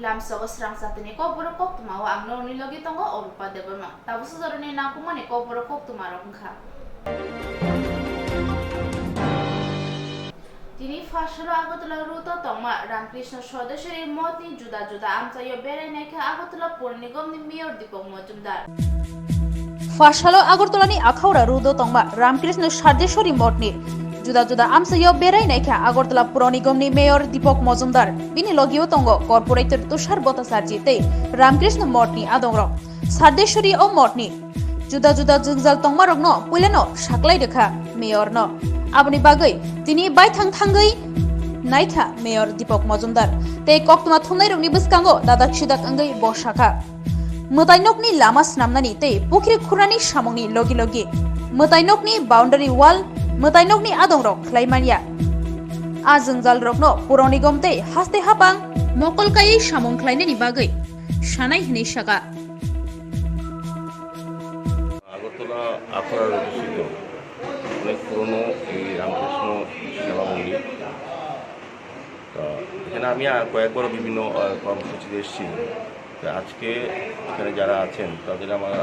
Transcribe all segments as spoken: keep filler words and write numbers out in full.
Lamsogo srang satini kokborok koktwmao ang norokni logi tongo Orupa Debbarma. Tabuk sujoroni nangkukmani kokborok koktwmarok wngkha. Tini Pharsalo Agartala road-o tongma Ramkrishna Sardeshwari Mothni juda juda amchaio berai naikha Agartala Pur Nigomni Mayor Deepak Majumdar. Pharsalo Agartalani Akhaura road-o tongma Ramkrishna Sardeshwari Mothni juda juda amchaio berai naikha Agartala Pur Nigomni Mayor Deepak Majumdar. Bini logio tongo Corporator Tushar Bhattacharjee tei Ramkrishna Mothni adongrok. Sardeshwari o mothni juda juda jwngjal tongmarokno puilano saklai rwkha Mayorno. Aboni bagwi tini baithang thangwi naikha Mayor Deepak Majumdar tei koktwma thumnairokni bwskango dadak sidak wngwi bo sakha. Mwtainokni lama snamnani tei pukhri khurnani samungni logi logi mwtainokni boundary wall, mwtainokni adongrok khlai manya. A jwngjalrokno Pur Nigom tei haste hapang mokol kaiwi samung khlainani bagwi sanai hwnwi sakha. Agartala আখড়ার অধ্যুষিত অনেক পুরনো এই রামকৃষ্ণ সেবা মন্দির। তো এখানে আমি আ-, কয়েকবারও বিভিন্ন, আহ, কর্মসূচিতে এসেছি। তো আজকে এখানে যারা আছেন তাদের আমার,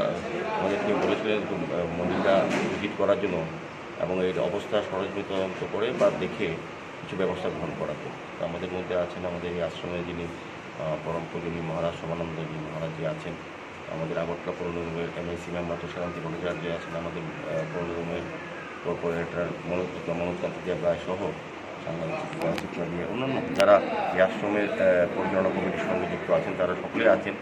আমাদেরকে বলেছিলেন একটু, আহ, মন্দিরটা ভিজিট করার জন্য এবং এর অবস্থা সরজমিন তদন্ত করে বা দেখে কিছু ব্যবস্থা গ্রহণ করাতে। তো আমাদের মধ্যে আছেন আমাদের এই আশ্রমে যিনি, আহ, পরম পূজনীয় মহারাজ শোভানন্দজি মহারাজ যে আছেন, আমাদের আগরতলা পৌর নিগমের এমএসি মেম্বার তুষারকান্তি ভট্টাচার্য আছেন, আমাদের, আহ, পৌর নিগমের কর্পোরেটর মনোজ, মনোজকান্তি দেব রায় সহ সাংবাদিক চিত্রা, চিত্রা দিয়ে অন্যান্য যারা এই আশ্রমের, আহ, পরিচালনা কমিটির সঙ্গে যুক্ত আছেন, তারা সকলেই আছেন।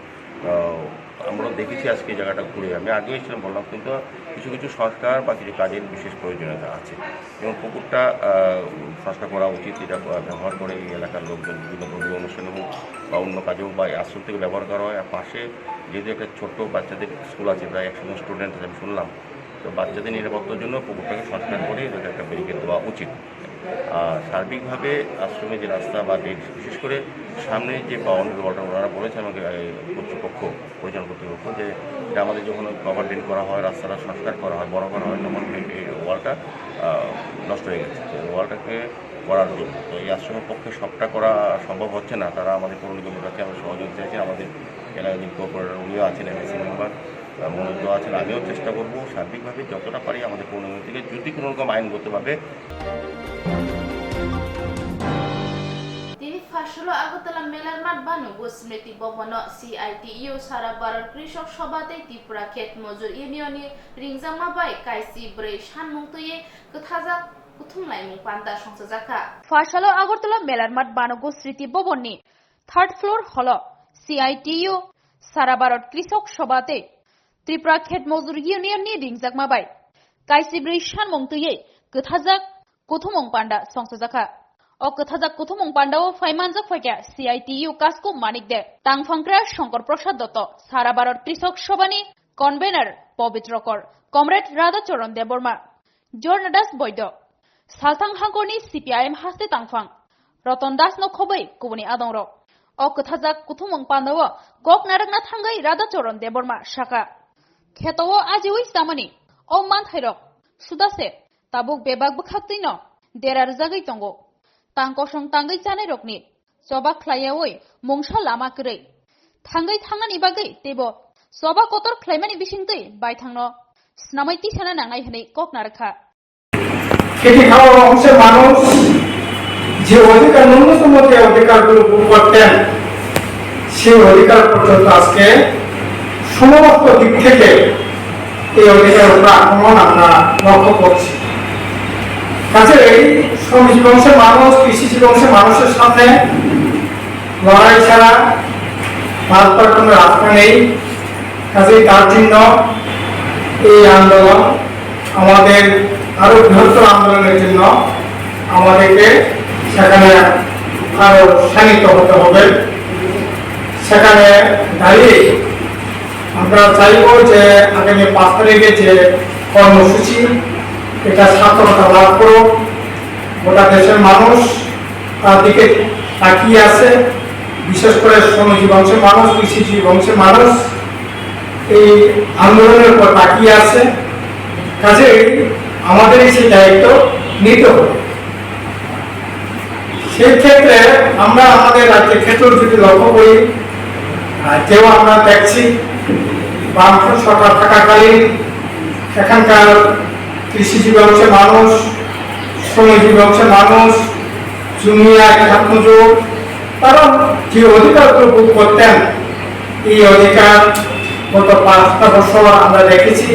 আহ, আমরা দেখেছি আজকে এই জায়গাটা ঘুরে, আমি আগেও এসেছিলাম বললাম, কিন্তু কিছু কিছু সংস্কার বা কিছু কাজের বিশেষ প্রয়োজনীয়তা আছে। যেমন পুকুরটা, আহ, সংস্কার করা উচিত, এটা, আহ, ব্যবহার করে এই এলাকার লোকজন বিভিন্ন ধর্মীয় অনুষ্ঠানে হোক বা অন্য কাজে হোক বা এই আশ্রম থেকে ব্যবহার করা হয়। আর পাশে যেহেতু একটা ছোট্ট বাচ্চাদের স্কুল আছে, প্রায় একশো জন স্টুডেন্ট আছে, আমি শুনলাম, তো বাচ্চাদের নিরাপত্তার জন্য পুকুরটাকে সংস্কার করে এটাকে একটা ব্যারিকেড দেওয়া উচিত। আর সার্বিকভাবে আশ্রমে যে রাস্তা বা ড্রেন, বিশেষ করে সামনে যে বাউন্ডারি ওয়ালটা ওনারা বলেছেন আমাকে, এই কর্তৃপক্ষ, পরিচালনা কর্তৃপক্ষ, যে এটা আমাদের যখন কভার ড্রেন করা হয়, রাস্তাটা সংস্কার করা হয়, বড় করা হয়, তখন এই, এই ওয়ালটা, আহ, নষ্ট হয়ে গেছে। তো এই ওয়ালটাকে করার জন্য, তো এই আশ্রমের পক্ষে সবটা করা সম্ভব হচ্ছে না। তারা আমাদের পৌর নিগমের কাছে আমরা সহযোগিতা চাইছি, আমাদের এলাকার যিনি কর্পোরেটর উনিও আছেন, এমএসি মেম্বার, আহ, মনোজ দা আছেন, আমিও চেষ্টা করবো সার্বিকভাবে যতটা পারি আমাদের পৌর নিগম থেকে যদি কোনো রকম আইনগতভাবে Tini Pharsalo Agartala Melar Math Bhanu Smriti Bhavan-o C I T U Sara Bharat Krishok Sabha tei Tripura Khet Mojur Union-ni ringjakma bai kaisi bwrwi sanmung twiwi kwthajak kuthum laimung panda songchajakha. Pharsalo Agartala Melar Math Bhanu Smriti Bhavan-ni third floor hall-o C I T U Sara Bharat Krishok Sabha tei Tripura Khet Mojur Union-ni ringjakma bai kaisi bwrwi sanmung twiwi kwthajak kuthumung panda songchajakha. O kwthajak kuthumung pandao phai manjak phaikha C I T U Kasku Manik Deb, Tangphangkra Shankar Prasad Dotto, Sara Bharat Krishok Sabhani convener Pabitro Kor, Comrade Radha Charan Debbarma, Jorna Das Boido, Salthang Hangkorni C P I M haste tangphang Ratan Das no khobwi kubuni adongrok. O kwthajak kuthumung pandao kok narwkna thangwi Radha Charan Debbarma sakha, kheto o ajiwi chamani o manthairok sudase tabuk bebak bwkhaktwino dera rwjagwi tongo. Tang kosong tangwi chanairokni choba khlaiyawi mungsa lama kwrwi thangwi thangnani bagwi teibo choba kotor khlaimani bisingtwi baithangno snamwi tisana nangnai hwnwi kok narwkha. এটি খাওয়া অংশের মানুষ যে অধিকার, ন্যূনতম যে অধিকারগুলো ভোগ করতেন, সেই অধিকার পর্যন্ত আজকে সমস্ত দিক থেকে এই অধিকার উপর আক্রমণ আমরা লক্ষ্য করছি। কাজেই শ্রমজীবী অংশের মানুষ, কৃষিজীবী অংশের মানুষের সামনে লড়াই ছাড়া বাঁচবার কোনো রাস্তা নেই। কাজেই তার জন্য এই আন্দোলন আমাদের আরো বৃহত্তর আন্দোলনের জন্য আমাদেরকে সেখানে আরো শাণিত হতে হবে। সেখানে দাঁড়িয়ে আমরা চাইব যে আগামী পাঁচ তারিখে যে কর্মসূচি, এটা সার্থকতা লাভ করুক। গোটা দেশের মানুষ তার দিকে তাকিয়ে আছে, বিশেষ করে শ্রমজীবী অংশের মানুষ, কৃষিজীবী অংশের মানুষ এই আন্দোলনের উপর তাকিয়ে আছে। কাজেই আমাদের সেই দায়িত্ব নিতে হবে। সেই ক্ষেত্রে আমরা আমাদের রাজ্যের ক্ষেত্রে যদি লক্ষ্য করি, আজকেও আমরা দেখছি, বামফ্রন্ট সরকার থাকাকালীন এখানকার কৃষিজীবী অংশের মানুষ, শ্রমজীবী অংশের মানুষ, জুনিয়র, ছাত্রযুব, তারা যে অধিকারগুলো ভোগ করতেন, এই অধিকার গত পাঁচটা বছর আমরা দেখেছি,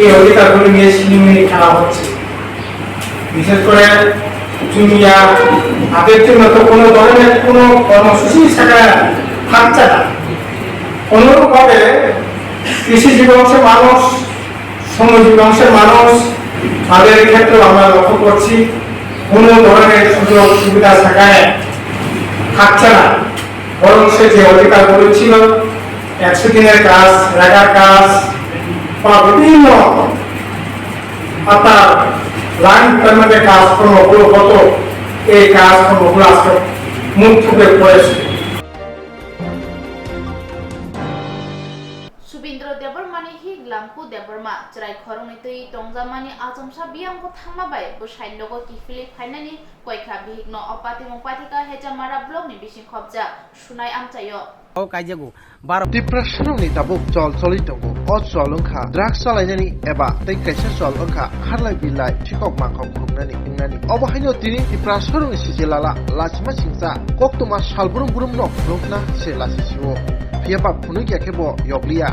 এই অধিকারগুলো নিয়ে ছিনিমিনি খেলা হচ্ছে। বিশেষ করে জুনিয়র, তাদের জন্য তো কোনো ধরনের কোনো কর্মসূচি সেখানে থাকছে না। অনুরূপভাবে কৃষিজীবী অংশের মানুষ, শ্রমজীবী অংশের মানুষ, তাদের ক্ষেত্রেও আমরা লক্ষ্য করছি কোনো ধরনের সুযোগ সুবিধা সেখানে থাকছে না। বরং সে যে অধিকারগুলো ছিল, একশো দিনের কাজ, রেগার কাজ বা বিভিন্ন আপনার লাইন ডিপার্টমেন্টের কাজকর্মগুলো হতো, এই কাজকর্মগুলো আজকে মুখ থুবড়ে পড়েছে। Subindra Debbarmani hi Lampu Debbarma chwrai khoroknwi twi tongjakmani achomsa biyangbo thangma bai bwsai nogo kiphilwi phainani koikha bihikno o patimung pathika Hejamara blockni bising khopjak Sunai amchaio. O kaijago. Baro Tiprasarokni tabuk chol choli tongo. O chol wngkha drugs chalainani eba tei kaisa chol wngkha kharlai bilai thikok mangkok phunuknani wngnani. Obo haino tini Tiprasarokni sijilala Lachima Singcha koktwma salbrum brumno phunukna se lasi sio. Phiya ba phunukya khe bo yokliya.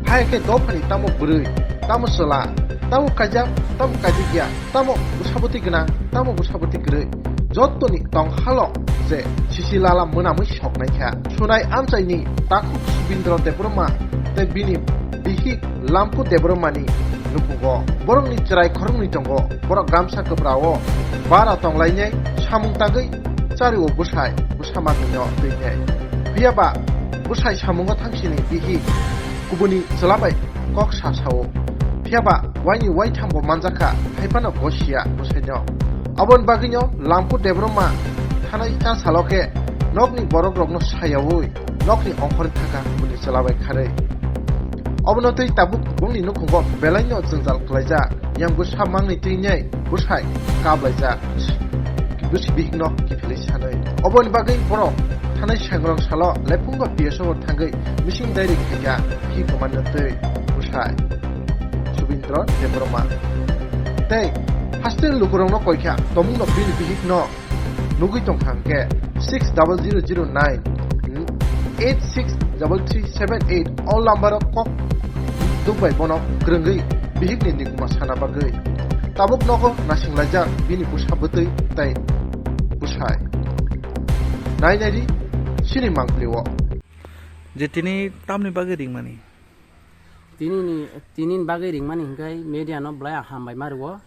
Haya khe dophani tamo bwrwi, tamo chwla, tamo kaijak, tamo kaijakya, tamo bwsabwtwi gwnang, tamo bwsabwtwi kwrwi, jottoni tong halo je sisi lala mwnamwi soknai kha. Sunai amchaini takhuk Subindra Debbarma tei bini bihik Lampu Debbarmani nukugo. Borokni chwrai khoroknwi tongo. Borok gamsa kwprao bara tonglainai samung tangwi chario bwsai bwsa manwino twi thai. Phiya ba bwsai samungo thangsini bihik kubuni chwla bai kok sa sao. Phiya ba waini waitham bo manjakha, hai phano gosia bwsaino. Aboni bagwino Lampu Debbarma thanai cha salo khe nokni borok rokno sayaui nokni ongkhorwi thangkha bini chwla bai kharwi. Obono twi tabuk bongni nukhungo belaino jwngjal khlaijak, yang bwsa mangni twi nei bwsai kap laijak. Bwsi bihikno kiphilwi sanwi. Oboni bagwi borok thanai sangrong salo Lephungo P S O thangwi missing diary khaikha, phi kwmanna twi bwsai Subindra Debbarma. Tei haste lukurokno koikha, tomungno bini bihikno nugwi tongkha hwnkhe six double zero zero nine eight six double three seven eight o lambaro kok dukbai bono kwrwngwi bihikni nikuma sana bagwi. Tabuk nogo nasinglaijak bini bwsa bwtwi tei bwsai. Nai nai di chini mangpili o. Je tini tamni bagwi ringmani? Tini ni, tini ni bagwi ringmani hwnkhe media no belai ang hambai ma rwo.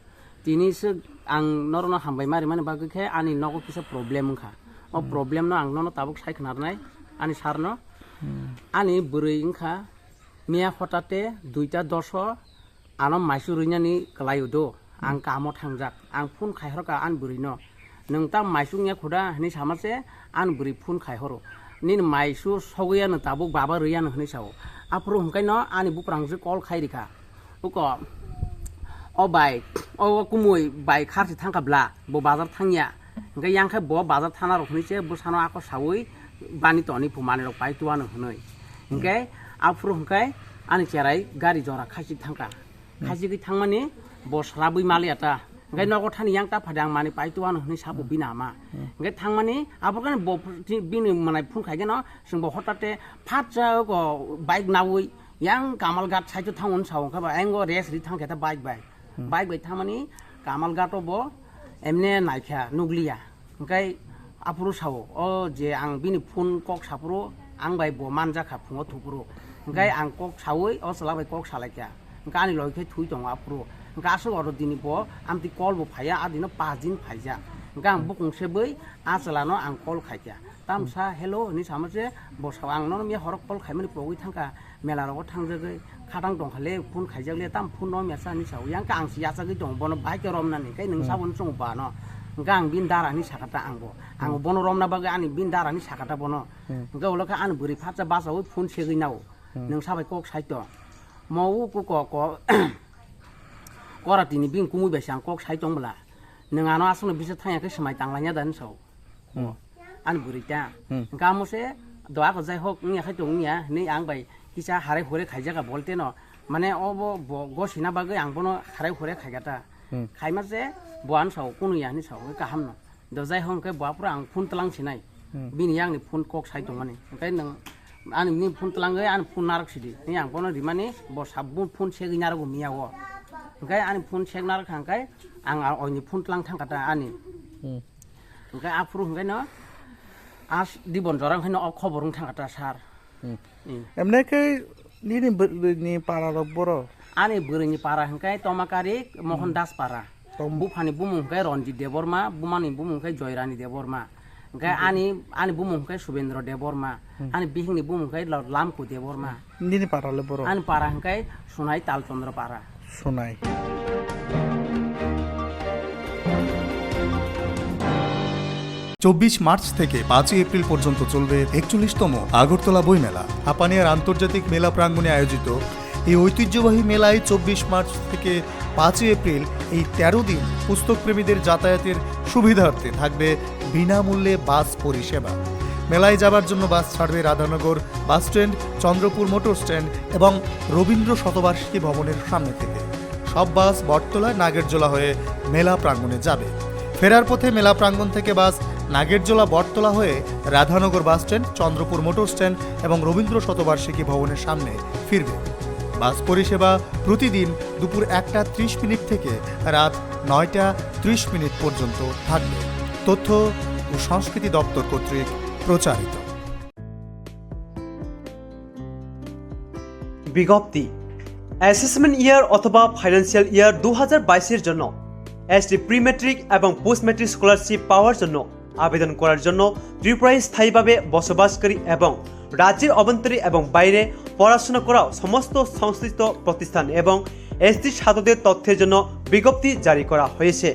Tini se ang norokno hambai ma rimani bagwi khe ani nogo kisa problem wngkha. O problem no ang nono tabuk sai khna rwnai ani sir no. Ani bwrwi wngkha miya hotate duita doso ano maisu rwinani kwlai o do. Ang kamo thangjak, ang phone khaihorkha ani bwrwino, "Nwng ta maisu wngya khuda?" hwnwi sama se ani bwrwi phone khaihoro. "Nini maisu sogwi ano tabuk baba rwi ano," hwnwi sao. Aphuru hwnkhaino ani buprang se call khai rikha. Uko, "O bai, o kumui bai kharchi thangkha bla, bo bazar thangya. Hwnkhe yang khe bo bazar thana rok hwnwi se bwsano ako saui bani toni phu manwi rok pai tuano," hwnwi. Hwnkhe aphuru hwnkhe ani cherai gari jora khaisik thangkha. Khaisik thangmani bo swlabwi maliya ta. Hwnkhe nogo thani yang ta phade ang mani pai tuano hwnwi sabu bini ama. Hwnkhe thangmani abo khe bo bini manai phone khaigeno chwng bo hotate phatsa ko bike naui yang Kamalghat side o thango hwnwi sao, hwnkhe ba engo rest ri thangkhe ta bike bai. Bike bai thangmani Kamalghat o bo emne naikha nukliya. Hwnkhe aphuru sao, o je ang bini phone kok saphuru ang bai bo manjakha phungo thuphuru. Hwnkhe ang kok saui o chwla bai kok salaikha. Hwnkhe ani logikhe thui tongo aphuru. Hwnkhe aswk oro dini bo amtwi call bo phaiya, a dino pash din phaijak. Hwnkhe ang bukung sebwi a chwlano ang call khaikha. Tamsa, "Hello," hwnwi sama se, bo sao, "Ang nono miya horo call khaimani pogwi thangkha, mela rogo thangjagwi, khatang tongkha le, phone khaijak le, tam phone no mesa," hwnwi sao. Yang khe ang se yachagwi tongo, bono bahai khe romnani, khe nwng saboni chwng bano. Hwnkhe ang bini dara hwnwi sakha ta ang bo. Ang bono romna bagwi ani bini dara hwnwi sakha ta bono. Hwnkhe ulo khe ani bwrwi phatsa bachaui phone segwi nao. Nwng sabai kok sai tong. Mo u ko ko ko kora tini bini kumui bai se ang kok sai tong bwla. Nwng ano aswkno bisa thangya khe swmai tanglaina da hwnwi sao. Ani bwrwi ta. Hwnkhe amo se, Do ako jai hok wngya khai tong wngya hinwi ang bai kisa harai hurai khaijak a bolte no, mane obo bo gosina bagwi ang bono harai hurai khaikha ta. Hmm. Khaima je bo ano sao kunu ya hinwi sao, hwnkhe kaham no. Do jai hok hwnkhe bo aphuru ang phone tlang sinai. Hmm. Bini yakni phone kok sai tongmani. Hwnkhe nwng ani ni phone tlangwi ani phone narwk sidi. Hinwi ang bono rimani bo sab phone segwi narwgo miya o. Hwnkhe ani phone seg narwk kha hwnkhe ang a oini phone tlang thangkha ta ani. Hmm. Hwnkhe aphuru hwnkhe no as dibon jora hwnkhe no o khobor wng thangkha ta sir. Hmm. Hmm. Emne khe nini bwrwini para rok boro? Ani bwrwini para hwnkhe Tomakari Mohon Hmm. Das para. Tom- Buphani bumung hwnkhe Ranjit Debbarma, bumani bumung hwnkhe Joyrani Debbarma. Hwnkhe Hmm. ani, ani bumung hwnkhe Subendra Debbarma. Hmm. Ani bihikni bumung hwnkhe Lo-, Lamku Debbarma. Nini para le boro? Ani para hwnkhe Sunai Talchandra para. শোনাই। চব্বিশ মার্চ থেকে পাঁচই এপ্রিল পর্যন্ত চলবে একচল্লিশতম আগরতলা বইমেলা। হাপানিয়ার আন্তর্জাতিক মেলা প্রাঙ্গণে আয়োজিত এই ঐতিহ্যবাহী মেলায় চব্বিশ মার্চ থেকে পাঁচই এপ্রিল এই তেরো দিন পুস্তকপ্রেমীদের যাতায়াতের সুবিধার্থে থাকবে বিনামূল্যে বাস পরিষেবা। মেলায় যাবার জন্য বাস ছাড়বে Radhanagar bus stand, Chandrapur motor stand এবং রবীন্দ্র শতবার্ষিকী ভবনের সামনে থেকে। সব বাস বটতলা নাগেরজোলা হয়ে মেলা প্রাঙ্গণে যাবে। ফেরার পথে মেলা প্রাঙ্গণ থেকে বাস নাগেরজোলা বটতলা হয়ে Radhanagar bus stand, Chandrapur motor stand এবং রবীন্দ্র শতবার্ষিকী ভবনের সামনে ফিরবে। বাস পরিষেবা প্রতিদিন দুপুর একটা ত্রিশ মিনিট থেকে রাত নয়টা ত্রিশ মিনিট পর্যন্ত থাকবে। তথ্য ও সংস্কৃতি দপ্তর কর্তৃক প্রচারিত। বিজ্ঞপ্তি, অ্যাসেসমেন্ট ইয়ার অথবা ফাইন্যান্সিয়াল ইয়ার দু হাজার বাইশের জন্য এসটি প্রি ম্যাট্রিক এবং পোস্ট ম্যাট্রিক স্কলারশিপ পাওয়ার জন্য আবেদন করার জন্য ত্রিপুরায় স্থায়ীভাবে বসবাসকারী এবং রাজ্যের অভ্যন্তরে এবং বাইরে পড়াশোনা করা সমস্ত সংশ্লিষ্ট প্রতিষ্ঠান এবং এসটি ছাত্রদের তথ্যের জন্য বিজ্ঞপ্তি জারি করা হয়েছে।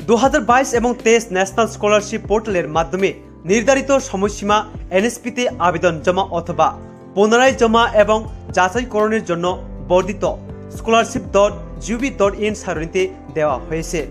দু হাজার বাইশ এবং তেইশ ন্যাশনাল স্কলারশিপ পোর্টালের মাধ্যমে নির্ধারিত সময়সীমা এনএসপিতে আবেদন জমা অথবা পুনরায় জমা এবং যাচাইকরণের জন্য বর্ধিত scholarship dot gov dot in সারণীতে দেওয়া হয়েছে।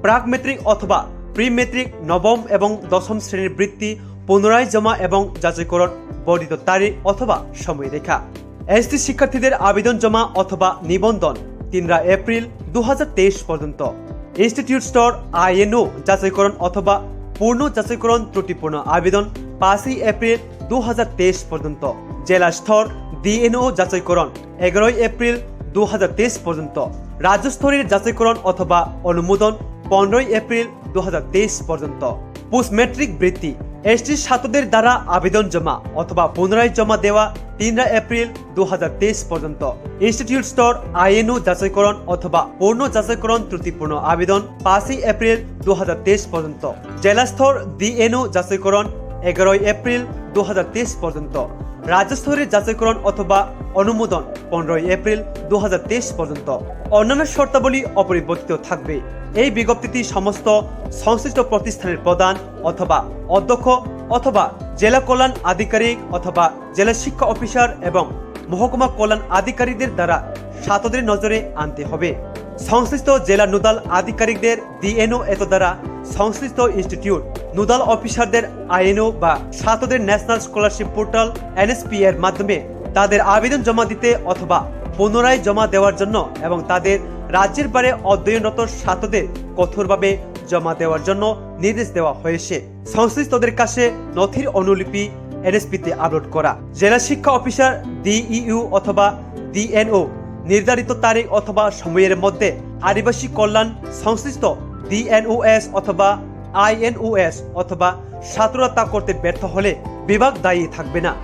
প্রাক ম্যাট্রিক অথবা প্রি ম্যাট্রিক নবম এবং দশম শ্রেণীর বৃত্তি পুনরায় জমা এবং যাচাইকরণ বর্ধিত তারিখ অথবা সময়রেখা। এসটি শিক্ষার্থীদের আবেদন জমা অথবা নিবন্ধন তিনরা এপ্রিল দু হাজার তেইশ পর্যন্ত। ইনস্টিটিউট স্তর আইএনও যাচাইকরণ অথবা পূর্ণ যাচাইকরণ ত্রুটিপূর্ণ আবেদন পাঁচই এপ্রিল দু হাজার তেইশ পর্যন্ত। জেলা স্তর ডিএনও যাচাইকরণ এগারোই এপ্রিল দু হাজার তেইশ পর্যন্ত। রাজ্য স্তরের যাচাইকরণ অথবা অনুমোদন পনেরোই এপ্রিল দু হাজার তেইশ পর্যন্ত। পোস্ট ম্যাট্রিক বৃত্তি, এসটি ছাত্রদের দ্বারা আবেদন জমা অথবা পুনরায় জমা দেওয়া তিনরা এপ্রিল দু হাজার তেইশ পর্যন্ত। ইনস্টিটিউট স্তর আইএনও যাচাইকরণ অথবা পূর্ণ যাচাইকরণ ত্রুটিপূর্ণ আবেদন পাঁচই এপ্রিল দু হাজার তেইশ পর্যন্ত। জেলা স্তর ডিএনও যাচাইকরণ এগারোই এপ্রিল দু হাজার তেইশ পর্যন্ত। রাজ্য স্তরের যাচাইকরণ অথবা অনুমোদন পনেরোই এপ্রিল দু হাজার তেইশ পর্যন্ত। অন্যান্য শর্তাবলী অপরিবর্তিত থাকবে। এই বিজ্ঞপ্তিটি সমস্ত সংশ্লিষ্ট প্রতিষ্ঠানের প্রধান অথবা অধ্যক্ষ অথবা জেলা কল্যাণ আধিকারিক অথবা জেলা শিক্ষা অফিসার এবং মহকুমা কল্যাণ আধিকারিকদের দ্বারা ছাত্রদের নজরে আনতে হবে। সংশ্লিষ্ট জেলা নোডাল আধিকারিকদের ডিএনও এত দ্বারা সংশ্লিষ্ট ইনস্টিটিউট নোডাল অফিসারদের আইএনও বা ছাত্রদের ন্যাশনাল স্কলারশিপ পোর্টাল এনএসপি এর মাধ্যমে তাদের আবেদন জমা দিতে অথবা পুনরায় জমা দেওয়ার জন্য এবং তাদের রাজ্যের বাইরে অধ্যয়নরত ছাত্রদের কঠোরভাবে জমা দেওয়ার জন্য নির্দেশ দেওয়া হয়েছে। সংশ্লিষ্টদের কাছে নথির অনুলিপি এনএসপিতে আপলোড করা। জেলা শিক্ষা অফিসার ডিইউ অথবা ডিএনও নির্ধারিত তারিখ অথবা সময়ের মধ্যে আদিবাসী কল্যাণ সংশ্লিষ্ট ডিএনওএস অথবা আইএনওএস অথবা ছাত্ররা তা করতে ব্যর্থ হলে বিভাগ দায়ী থাকবে না।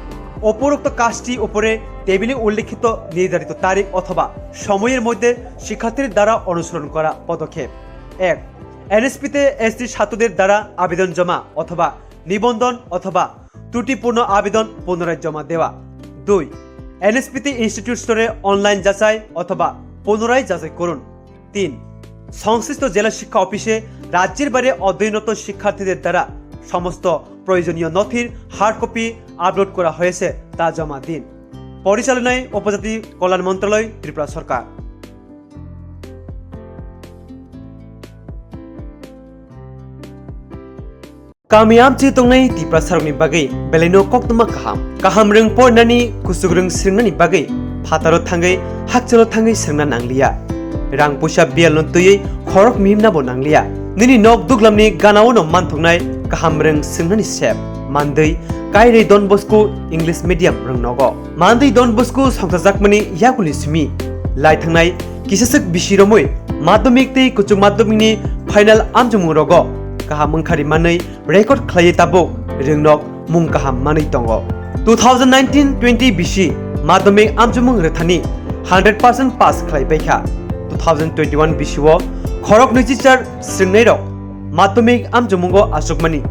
উপরোক্ত কাজটি উপরে টেবিলে উল্লেখিত নির্ধারিত তারিখ অথবা সময়ের মধ্যে শিক্ষার্থীর দ্বারা অনুসরণ করা পদক্ষেপ। এক, এনএসপিতে এসটি ছাত্রদের দ্বারা আবেদন জমা অথবা নিবন্ধন অথবা ত্রুটিপূর্ণ আবেদন পুনরায় জমা দেওয়া। দুই, এনএসপিতে ইনস্টিটিউট স্তরে অনলাইন যাচাই অথবা পুনরায় যাচাই করুন। তিন, সংশ্লিষ্ট জেলা শিক্ষা অফিসে রাজ্যের বাইরে অধ্যয়নরত শিক্ষার্থীদের দ্বারা সমস্ত প্রয়োজনীয় নথির হার্ড কপি আপলোড করা হয়েছে, তা জমা দিন। পরিচালনায় উপজাতি কল্যাণ মন্ত্রণালয়, ত্রিপুরা সরকার। Kami amchwi tongnai Tiprasarokni bagwi belaino koktwma kaham. Kaham rwng porinani, kuchuk rwng swrwngnani bagwi phataro thangwi, hakchalo thangwi swrwngna nangliya. Rang puisa biyalno twiwi khorok mihimnabo nangliya. Nini nok duglamni ganaono manthoknai kaham rwng swrwngnani sep. Mandwi, Kairwi Don Bosco English Medium rwngnogo. Mandwi Don Bosco songchajakmani yakulni simi lai thangnai kisaswk bisi romwi madhyamik tei kuchuk madhyamikni final amchomung rogo kaham wngkhari manwi record khlaiwi tabuk rwngnok mung kaham manwi tongo. Two thousand nineteen twenty bisi madhyamik amchomung rwthani hundred percent pass khlai baikha. Two thousand twenty-one bisi o khorok nwichi char swrwngnairok madhyamik amchomungo achukmani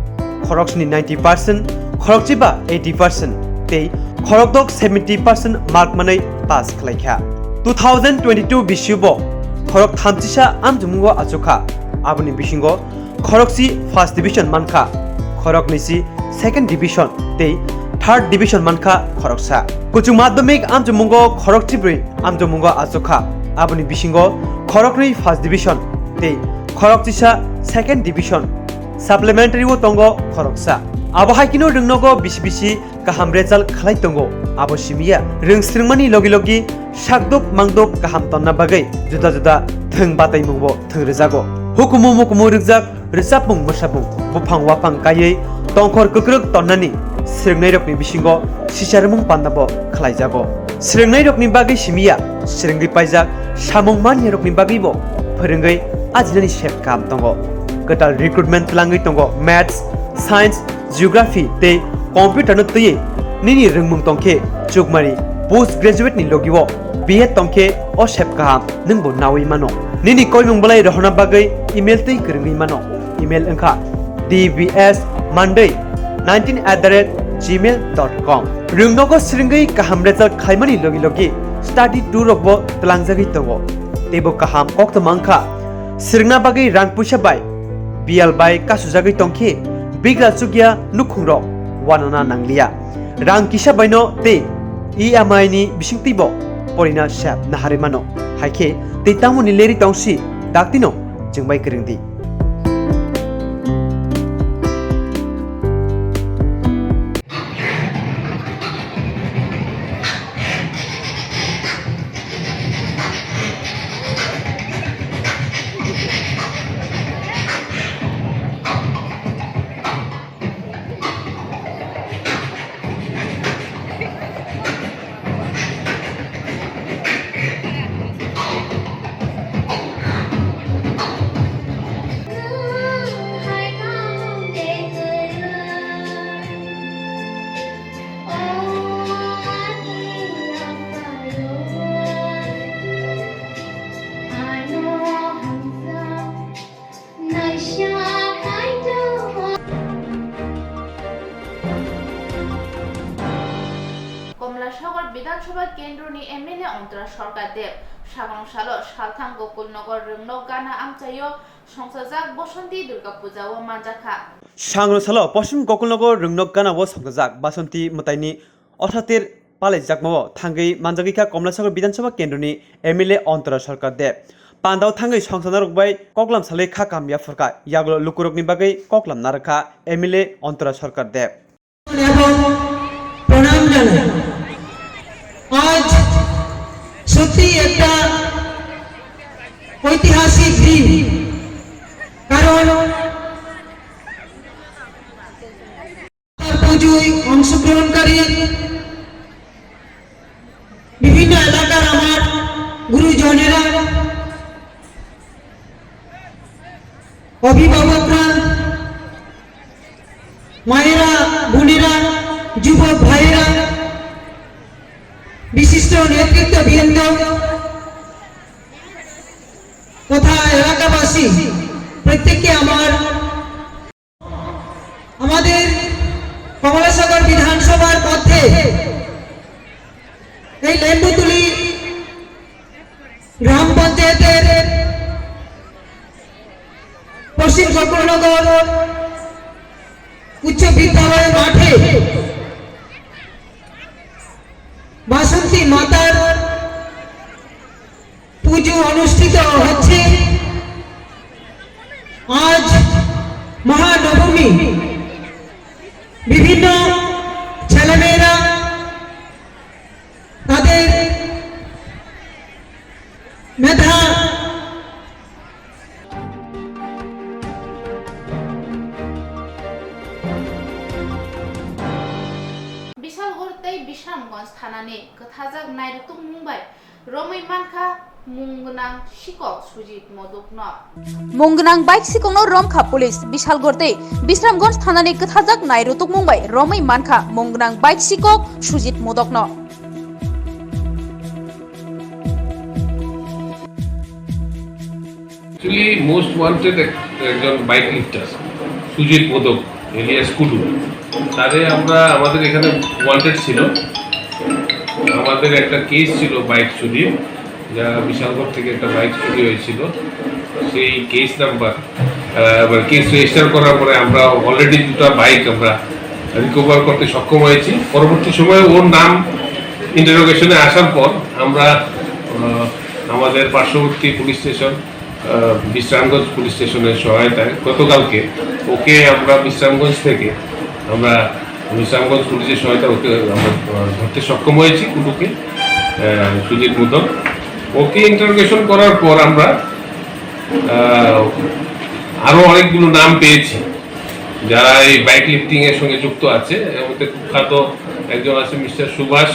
khoroksni ninety percent, khorokchiba eighty percent tei khorokdok seventy percent mark manwi pass khlaikha. Two thousand twenty-two bisi o bo khorok thamchisa amchomungo achukha, aboni bisingo khorokchi first division mankha, khoroknwisi second division tei third division mankha khoroksa. Kuchuk madhyamik amchomungo khorokchibrwi amchomungo achukha, aboni bisingo khoroknwi first division tei khorokchisa second division, supplementary o tongo khoroksa. Abo hai kheno rwngnogo bisi bisi kaham result khlai tongo, abo simiya rwng swrwngmani logi logi sakduk mangduk kaham tonna bagwi juda juda thwng bataimungbo thwng rwjago. Hukumu mukumu rwkjak rwchapmung mwsapmung, buphang waphang kaiwi tongkhor kwkrwk tonnani swrwngnairokni bisingo sicharmung pandabo khlaijago. Swrwngnairokni bagwi simiya, swrwngwi paijak samung maniyarokni bagwibo phwrwngwi ajinani sep kaham tongo. Kwtal recruitment twlangwi tongo Maths, Science, Geography tei Computer no twiwi nini rwngmung tongkhe chukmari post graduate ni logi o B Ed tongkhe o sep kaham nwngbo nawi mano. Nini koimung belai rohorna bagwi email twi kwrwngwi mano. Email wngkha D B S Monday nineteen at the rate gmail dot com. Rwngnogo swrwngwi kaham result khlaimani logi logi study tour rokbo twlangjagwi tongo. Teibo kaham koktwma wngkha swrwngna bagwi rang puisa bai biyal bai kasujagwi tongkhe bigra chukya nukhungrok wanana nangliya. Rang kisa baino tei E M I ni bisingtwibo porina sep naharwi mano. Haikhe tei tamoni leri tongsi daktino chwngbai kwrwngdi. Komlasogor Bidhan Sabha Kendroni M L A Antara Sarkar Deb, Sagrong Salo Salthang Gokul Nogor Rwngnok Gana Amchaio songchajak Bosonti Durga Puja o manjakha. Sagrong Salo Poschim Gokul Nogor Rwngnok Gana o songchajak Basonti Mwtaini Othatir palaijakmao thangwi manjagwi kha Komlasogor Bidhan Sabha Kendroni M L A Antara Sarkar Deb. Pandao thangwi songchajak rok bai koklam salwi kha kaham yaphurkha, yagulo lukurokni bagwi koklam narwkha M L A Antara Sarkar Deb. এবং প্রণাম জানাই। আজ সত্যি একটা ঐতিহাসিক দিন, কারণ পুজোয় অংশগ্রহণকারী বিভিন্ন এলাকার আমার গুরুজনেরা, অভিভাবকরা, মায়েরা, বোনেরা, যুবক ভাইয়েরা, বিশিষ্ট নেতৃত্ববৃন্দ তথা এলাকাবাসী, প্রত্যেককে আমার আমাদের কমলাসাগর বিধানসভার মধ্যে এই লেম্বুতুলি গ্রাম পঞ্চায়েতের পশ্চিম গোকুলনগর উচ্চ বিদ্যালয় মাঠে বাসন্তী মাতার পুজো অনুষ্ঠিত হচ্ছে। আজ মহানবমী, Tungmung bai romwi mankha mung gwnang sikok Sujit Modokno. Mung gwnang bike sikokno romkha police. Bishalgarh tei Bisramganj thanani kwthajak nai rutukmung bai romwi mankha mung gwnang bike sikok Sujit Modokno. Actually most wanted এক-, একজন বাইক লিফটার সুজিত মোদক এলিয়াস কুডু, তারে আমরা আমাদের এখানে ওয়ান্টেড ছিল। আমাদের একটা কেস ছিল বাইক চুরির, যা বিশালগড় থেকে একটা বাইক চুরি হয়েছিল। সেই কেস নাম্বার, আহ, মানে কেস রেজিস্টার করার পরে আমরা অলরেডি দুটো বাইক আমরা রিকভার করতে সক্ষম হয়েছি। পরবর্তী সময়ে ওর নাম ইন্টারোগেশনে আসার পর আমরা, আহ, আমাদের পার্শ্ববর্তী পুলিশ স্টেশন, আহ, বিশ্রামগঞ্জ পুলিশ স্টেশনের সহায়তায় গতকালকে ওকে আমরা বিশ্রামগঞ্জ থেকে, আমরা বিশ্রামগঞ্জ পুলিশের সহায়তায় ওকে আমরা, আহ, ধরতে সক্ষম হয়েছি কুডুকে, আহ, সুজিত মোদক। ওকে ইন্টারোগেশন করার পর আমরা, আহ, আরো অনেকগুলো নাম পেয়েছি, যারা এই বাইক লিফটিং এর সঙ্গে যুক্ত আছে। এর মধ্যে কুখ্যাত একজন আছে মিস্টার সুভাষ,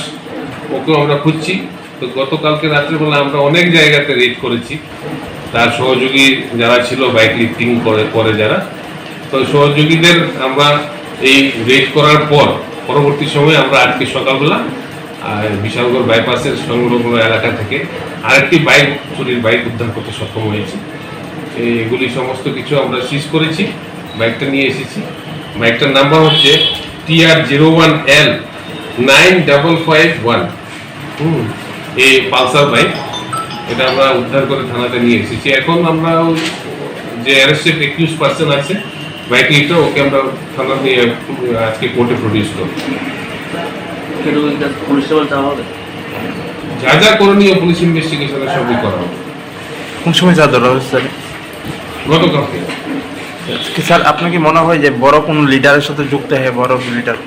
ওকেও আমরা খুঁজছি। তো গতকালকে রাত্রেবেলা আমরা অনেক জায়গাতে রেড করেছি, তার সহযোগী যারা ছিল বাইক লিফটিং করে, করে যারা, তো সহযোগীদের আমরা এই রেড করার পর পরবর্তী সময়ে আমরা আজকে সকালবেলা, আহ, বিশালগড় বাইপাসের সংলগ্ন এলাকা থেকে আরেকটি বাইক, চুরির বাইক উদ্ধার করতে সক্ষম হয়েছি। এগুলি সমস্ত কিছু আমরা সিজ করেছি, বাইকটা নিয়ে এসেছি। বাইকটার নাম্বার হচ্ছে T R zero one L nine double five one. হুম, এই পালসার বাইক, এটা আমরা উদ্ধার করে থানাতে নিয়ে এসেছি। এখন আমরা ওই যে অ্যারেস্টেড একিউজ পার্সন আছে, বাইক লিফটার, ওকে আমরা থানা নিয়ে, উম, আজকে কোর্টে প্রডিউস করব। কিন্তু ওই কাছে পুলিশ সেবা চাওয়া হবে? যা যা করণীয় পুলিশ ইনভেস্টিগেশনে সবই করা হবে। কোন সময় যা ধরা হয়েছে, স্যার? গতকালকে। কি স্যার, আপনার কি মনে হয় যে বড় কোনো লিডারের সাথে যুক্ত হয়ে, বড় লিডার?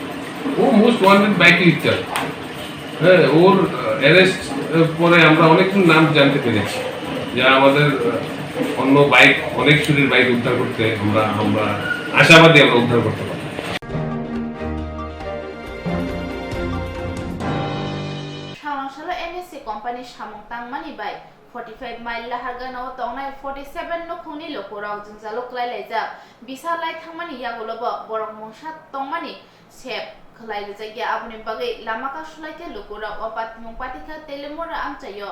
ও মোস্ট ওয়ান্টেড বাইক লিফটার। হ্যাঁ, ওর, আহ, অ্যারেস্ট, আহ, পরে আমরা অনেক নাম জানতে পেরেছি, যা আমাদের, আহ, অন্য বাইক, অনেক চুরির বাইক উদ্ধার করতে আমরা, আমরা আশাবাদী আমরা উদ্ধার করতে পারবো। Salo N S C company samung tangmani bai forty five mile lahargana o tongnai forty seven nukhungni lukurok jwngjalo kwlai laijak. Bisa lai thangmani yagulo bo borok mungsa tongmani sep khwlai rijak ya, aboni bagwi lama kasulai khe lukurok o patimung patikha Telemura amchaio.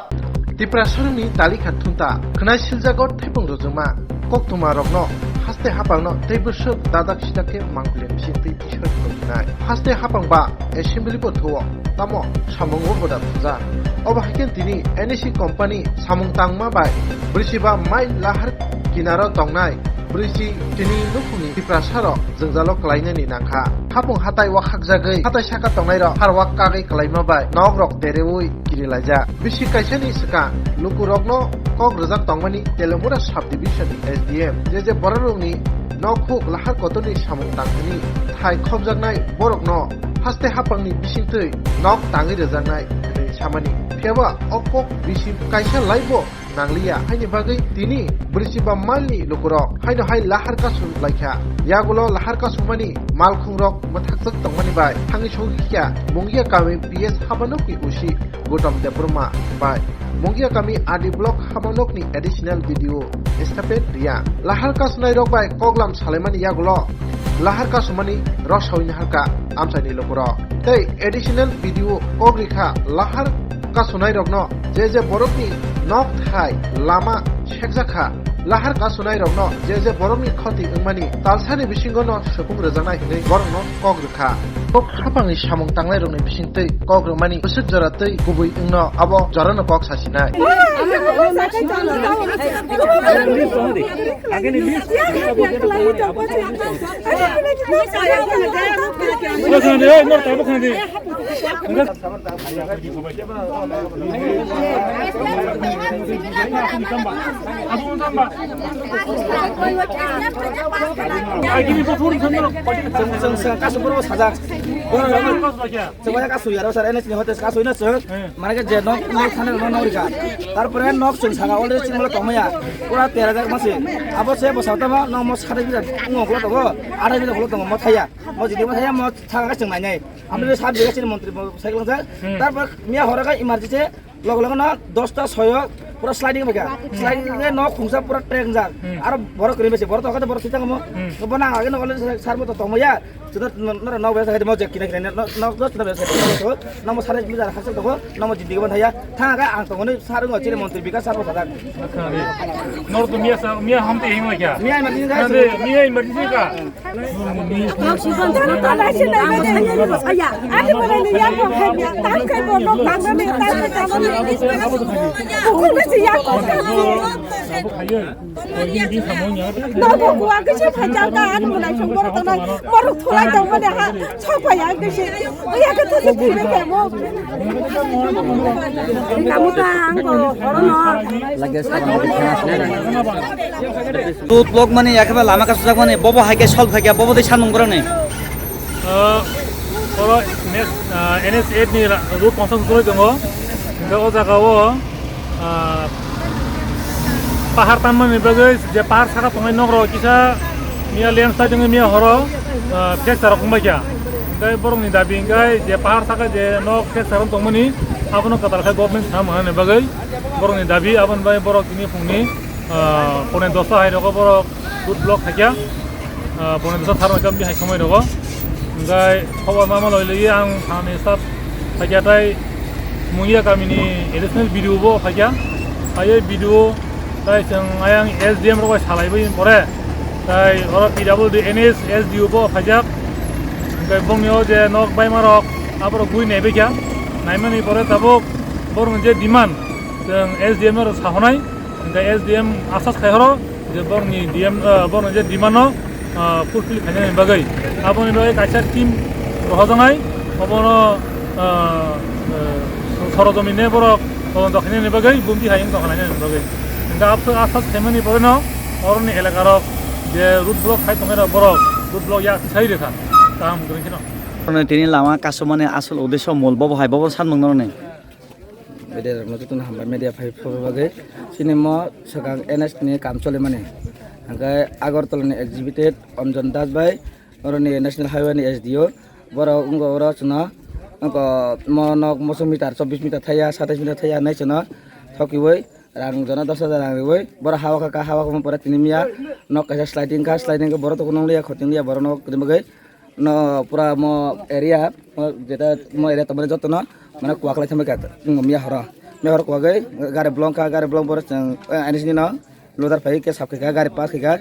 Tiprasarokni talikha thunta khwnai siljago thaiphung rwjwngma koktwma rokno haste hapangno tei bwswk dadak sidak khe mangpili bisingtwi Isor khulumnai. Haste hapang ba assembly bo thuo, tamo samungo boda thujak. Obo hai khe tini N S C company samung tangma bai brwichiba mile lahar kinaro tongnai brwichi tini nukhungni Tiprasarok jwngjalo kwlainani nangkha. Hapung hatai wakhakjagwi hatai saka tongnairok har wak kagwi kwlaima bai nokrok dereui kirilaijak. Bisi kaisani swkang lukurokno kok rwjak tongmani Telemura subdivision ni S D M, je je bororokni nok huk lahar kotorni samung tangthani thai khopjaknai borokno haste hapangni bisingtwi nok tangwi rwjaknai hwnwi samani. Phiyaba o kok bisi kaisa laibo nangliya, haini bagwi tini brwichiba mile ni lukurok haino hai lahar kasung laikha. Yagulo lahar kasungmani malkhungrok mwthakjak tongmani bai thangwi sogwi kha Mungia kami P S habanokni O C Gautam Debbarma bai Mungia kami R D block habanokni additional B D O Stephen Reang. Lahar kasunairok bai koklam salaimani yagulo lahar kasumani rok sawi naharkha amchaini lukurok. Tei additional B D O kok rikha lahar kasunairokno je je borokni nok thai lama sekjakha. Lahar kasunairokno je je borokni khoti wngmani talsani bisingono sukung rwjaknai hwnwi borokno kok rwkha. Kok hapangni samung tangnairokni bisingtwi kok rwmani bwswk jora twi kubui wngno abo jorano kok sasinai. Chwng, chwng, chwng, kaisa borok sajak. Chwng bai kasu yaro sir, N H ni hotel kasu ino chwng. Mane ke je nok, nok thani nok, nok rika. Tarpore nok chwng saka already chini mole tongmaya. Pura tera jak masi. Abo se bo sabta ma nok mo sade bijar ngok lo tongo. Ada bijar lo tongo mo thaya. Mo jidi mo thaya mo thanga chwng nai nai. Amri sab bijar chini montri mo cycle jak. Tarpor miya hora ka emergency. Logo logo no dosta soyo pura sliding bai ka. Sliding le nok khungsa pura trek jak. Aro borok kri besi borok to kate borok sitang mo. Bo nang age no already sir mo to tongmaya. Chwngno norok nok besa khaidi mojak kina kina nok nok chwngno besa khaidi. Namo sare mujara khasal tongo, namo jindi gaban thaya. Thang kha ang tongoni sarungo chini montri bikas sar bwsajak. Norok to miya sa, miya hamte himla kya? Miya emergency guys. Ande, miya emergency ka? Aya, ani mana ni ya ko khaidi, tang khaidi, nok nang nang ni, tang khaidi, tang khaidi. Buku ni si ya ko khaidi. Nogo kuwa kisa phaijak ta, ani mwnai song borok tanai, borok thulai tong mani ha, sok phai ang kisa. Oya khe thosok phirwi khe mo. Kamu ta ang bo, oro no. Road block mani, yakhe ba lama kasujak mani, bobo hai khe solve khai khe, bobo tei sanmung borok ni. Ah, oro next, ah, N H eight ni ra-, road construction khlai tongo. Hingke o jaga o, ah, pahar tanmani bagwi je pahar saka tongnai nok rok kisa miya landslide wngwi miya horo, ah, fracture rok wngbaikha. Hingke borokni dabi hingke je pahar saka je nok fracture wng tongmani abono kwtal khe government sana manani bagwi borokni dabi aboni bagwi borok tini phungni ah, pone dosta hai rogo borok road block khaikya, ah, pone dosta tharma kam bihai somoi rogo. Hingkai khobor ma ma loi loi ang thani staff khaikya tai Mungia kamini additional B D O bo khaikya. Hai B D O tai chwng ayang S D M rok bai salai bai pore tai oro P W D N H S D O bo khaijak. Hingkai bongni o je nok baima rok aborok bui nai baikya. Naimani pore tabuk borokni je demand chwng S D M no rok sahonai. Hingke S D M asas khai horo je borokni D M, eh, borokni je demand no, eh, fulfill khainani bagwi. Aboni bagwi kaisa team rohojaknai, obono, eh, eh, sorojomin ne borok todonto khainani bagwi bumti hai wng tongkha nainani bagwi. Hingke abswk asas khaimani poreno oroni elaka rok je road block khai tongnai rok borok road block yak sai rwkha kaham kwrwng kheno. Tini lama kasumani asol uddesho mul bobo hai bobo sanmung noroni. Media rokno jotono hambai media phai phobwi bagwi. Chini mo swkang N H ni kam cholimani. Hingke Agartala ni executive Anjan Das bai, oroni National Highway ni S D O, borok wngkha oro chwngno, wngkha mo nok mosok meter, chobbish meter thaya, satais meter thaya hinwi chwngno thokiwi rang jono dos hajar rang riwi borok hawa kha, hawa kha pore tini miya nok kaisa sliding kha, sliding khe borok tongwi nung liya, khoting liya borok nok kwrwi bagwi. No pura mo area, mo jeta mo area tongmani jotono mane kuak lai thangbai kha, miya horo, miya horo kuagwi gari bolong kha, gari bolong borok chwng, eh, N H ni no loader phai khe sap khai kha, gari pass khai kha,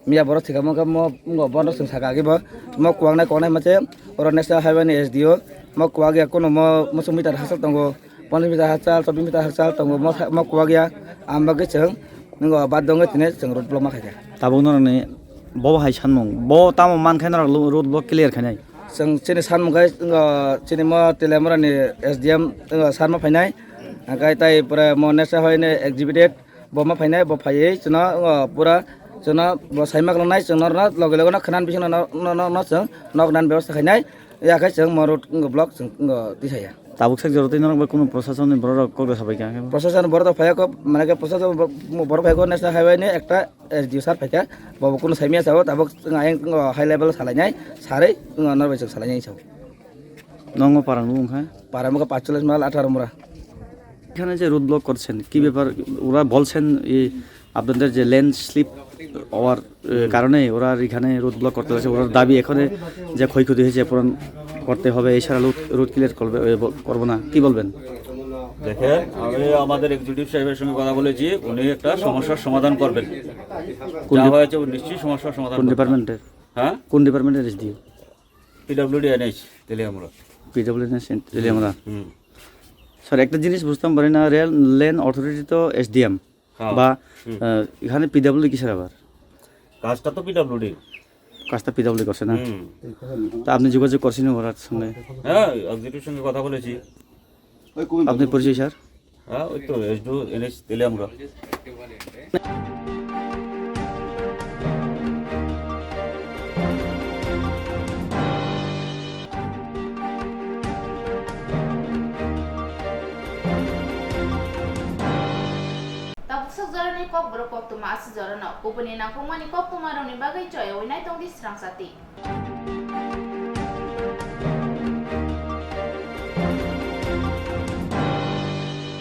miya borok thika mo khe mo, mo bono chwng saka agi bo, mo kuak nai kuak nai ma se oro National Highway ni S D O, mo kuak ya kuno mo mosok meter hachal tongo. Ponchas meter hakchal, chobbish meter hakchal tongo, mo, mo kuwak ya. Ang bagwi chwng, nwngo bad dongwi tini chwng road block ma khaikha. Tabuk norokni bo hai sanmung, bo tamo mankhe norok lo-, road block clear khainai? Chwng chini sanmung khai, nwngo chini mo Teliamura ni S D M, nwngo sar ma phainai. Hwnkhe tai pore mo National Highway ni executive bo ma phainai, bo phaiwi chwngno, nwngo pura chwngno bo sai ma klangnai, chwng norokno loge loge no khwnani bisingno no, no, no, no chwng nok nani bebosta khainai. Ya khe chwng mo road, nwngo block chwng, nwngo tisa ya. Tabuk sak jora tei norok bai kunu proshasonni borok rok kok da sabai kha khe? Proshasonni borok rok phai kho, mane khe proshasonni bo-, borok phai kho National Highway ni ekta S D O sir phai kha, bo bo kunu sai manya sao, tabuk chwng ayang, o, high level salai nai, sarwi, o, norok bai chwng salai nai sao. Nongo parang bo wngkha? Parang bo khe pachchollish mal atharo mura. এখানে যে road block করছেন, কি ব্যাপার? ওরা বলছেন এই আপনাদের যে ল্যান্ড স্লিপ হওয়ার, এ, কারণে ওরা এখানে রোড ব্লক করতে হয়েছে। ওনার দাবি এখানে যে ক্ষয়ক্ষতি হয়েছে পূরণ করতে হবে, এছাড়া রোড, রোড ক্লিয়ার করবে, এ, ব-, করবো না। কি বলবেন? দেখেন, আমি আমাদের এক্সিকিউটিভ সাহেবের সঙ্গে কথা বলেছি, উনি একটা সমস্যার সমাধান করবেন। কোন যা ডিপ-, হয়েছে, উনি নিশ্চয়ই সমস্যার সমাধান কোন করবেন। ডিপার্টমেন্টের? হ্যাঁ? কোন ডিপার্টমেন্টের SDO? PWD NH, Teliamura. PWD NH, Teliamura. হুম। স্যার, একটা জিনিস বুঝতাম পারি না, রেল ল্যান্ড অথরিটি তো এসডিএম হ্যাঁ। বা, হুম। আহ, এখানে পিডব্লিউডি কিসের আবার? কাজটা তো পিডব্লিউডি। কাজটা পিডব্লিউডি করছে না? হুম। তা আপনি যোগাযোগ করছেন ওনার সঙ্গে? হ্যাঁ, এক্সিকিউটিভ সঙ্গে কথা বলেছি। আপনি পরিচয়, sir? Ha, oito, S D O, N H, Teliamura. Tabuk sok jorani kokborok koktwma asi jorano kubuni nangkukmani koktwmarokni bagwi choyawi naitongdi srang sati.